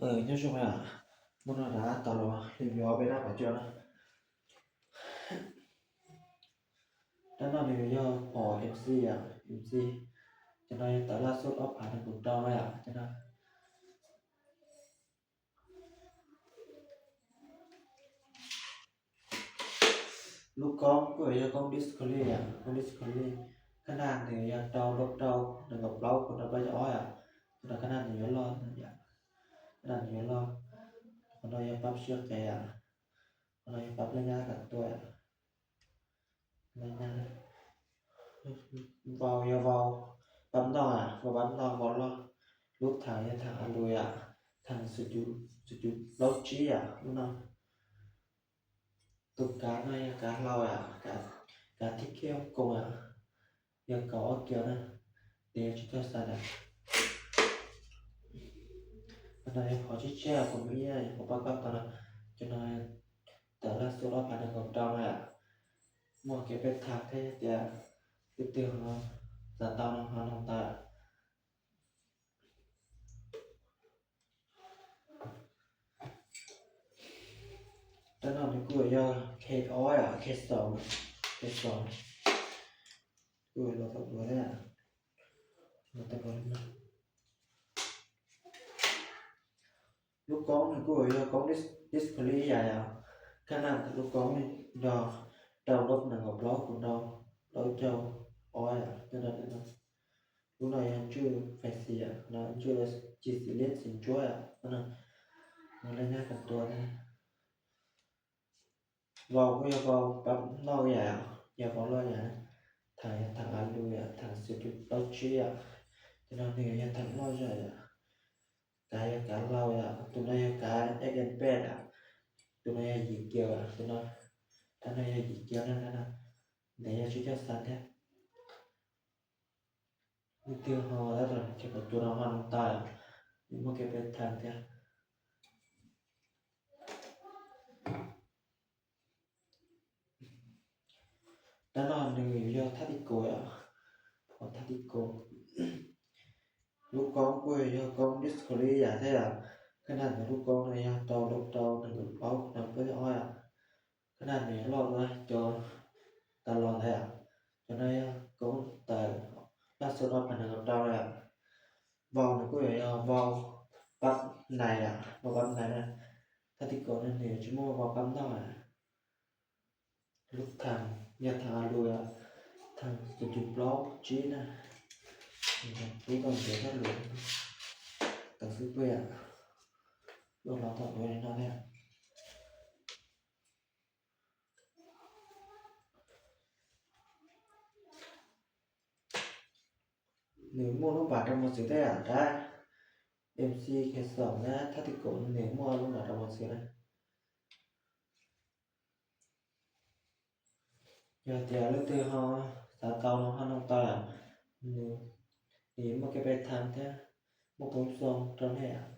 Nyob zoo, muaj no rov tau los li yuav peb dab pov tseg na. Dab no nws yog phom MC, MC. Cov no yog tawm laj xub ob phav nees nkaum rau na yom. Cov no lub koob kuj yog koob Discreet, koob Discreet. Kab naj nws yog rau plaub rau nees nkaum plaub, rau plaub caug ob yom. Cov no kab naj nws yuav loj yom. Kab naj nws yuav loj. Qhov no yog pab siab qev yom. Qhov no yog pab laj nyab kam tua. Vau yog vau pab noj, vau pab noj vau loj. Lub thaam yog thaam a lus yom, thaam xum cum plaub tsib yom lub no. Tus kav no yog kav hlau yom, kav thib kiab koos yom, yog kaum ob kiaus na, tes yog tsib caug xas na. Qhov no yog qhov tshiab tshiab, qhov muaj ib yam yog qhov pab koj tau no, cov no tawm laj xub ob phav nees nkaum rau na. Muaj kev peb thav thiab tias leej twg ho xav tau no ho noog tau. Dab no nws kuj yog K ob, K xoom, K xoom. Kuj los tau dua thiab, los tau dua li no. Lub koob nws kuj yog koob Discreet ib yam yom. Kab naj lub koob nws yog rau plaub nees nkaum plaub, rau plaub caug ob yom. Lub no yog ntswj fancy yom, no ntswj ci xis liab xis ntsuab yom. Laj nyab kam tua na. Vau kuj yog vau pab noj ib yam, yog vau loj yam. Thaam yog thaam a lus yom, thaam xum cum plaub tsib yom. Cov no nws yog thaam loj zog yom. Kav yog kav hlau yom, tus no yog kav X M peb yom. Tus no yog yim kiaus, tus no, dab no yog yim kiaus na, dab no ntev yog tsib caug xas thiab. Leej twg ho tab tom nrhiav kom tua no ho noog tau, nws muaj kev peb thav thiab. Dab no nws yog tactical yom, phom tactical. Lub koob kuj yog koob Discreet ib yam thiab yom. Kab naj ntawm lub koob no yog rau plaub rau nees nkaum plaub, rau plaub caug ob yom. Kab naj nws loj dua cov tas los ntawd yom. Cov no yog koob tawm laj xub ob phav nees nkaum rau na. Vau nws kuj yog vau pab nais yom, vau pab nais na. Tactical no nws tsis muaj vau pab noj na. Lub thaam yog thaam a lus, thaam xum cum plaub tsib na. Pub tau ntev tshaj lus, tau xwb peb yom. Luaj los tau dua li no thiab. Nws muaj lub npam rau mos txwv thiab yom, dab M C K xoom na, tactical nws muaj lub npam rau mos txwv na. Yog tias leej twg ho xav tau no ho noog tau yom. Nws muaj kev peb thav thiab, muaj poob xoo rau nej yom.